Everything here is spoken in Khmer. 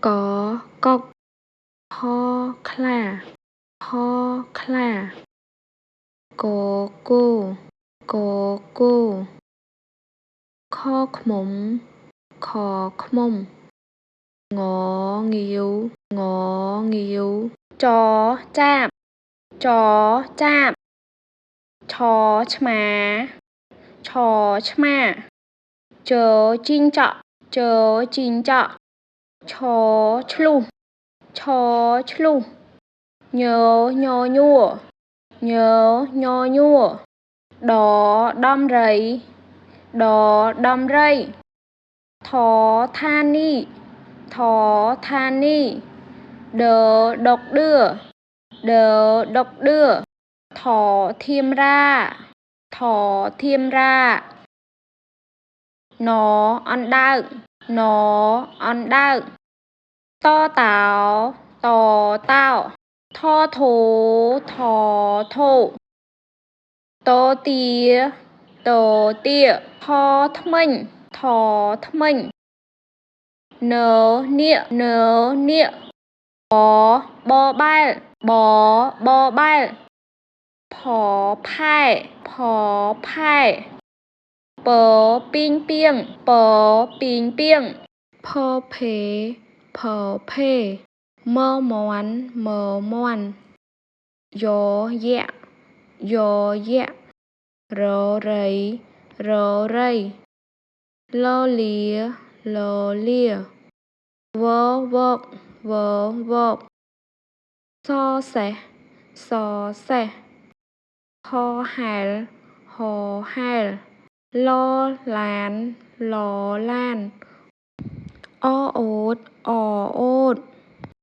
កកុក ខខ្លា ខខ្លា កគោ កគោ ខឃ្មុំ ខឃ្មុំ ងងាវ ងងាវ ចចាប ចចាប ឆឆ្មា ឆឆ្មា ជជីងចក់ ជជីងចក់ ឆឈ្លូស ឆឈ្លូស ញញញួរ ញញញួរ ដដំរី ដដំរី ថឋានី ថឋានី ដដុកដឿ ដដុកដឿ ថធៀមរា ថធៀមរា ណអណ្ដើក ណអណ្ដើក តតោ តតោ ថធោ ថធោ តទា តទា ថធ្មេញ ថធ្មេញ ននាគ ននាគ បបបែល បបបែល ផផែ ផផែ ពពីងពីង ពពីងពីង ផភេ ផភេ មមាន់ មមាន់ យយៈ យយៈ ររី ររី លលា លលា វវក វវក សសេះ សសេះ ហហែល ហហែល លឡាន លឡាន អអូត អអូត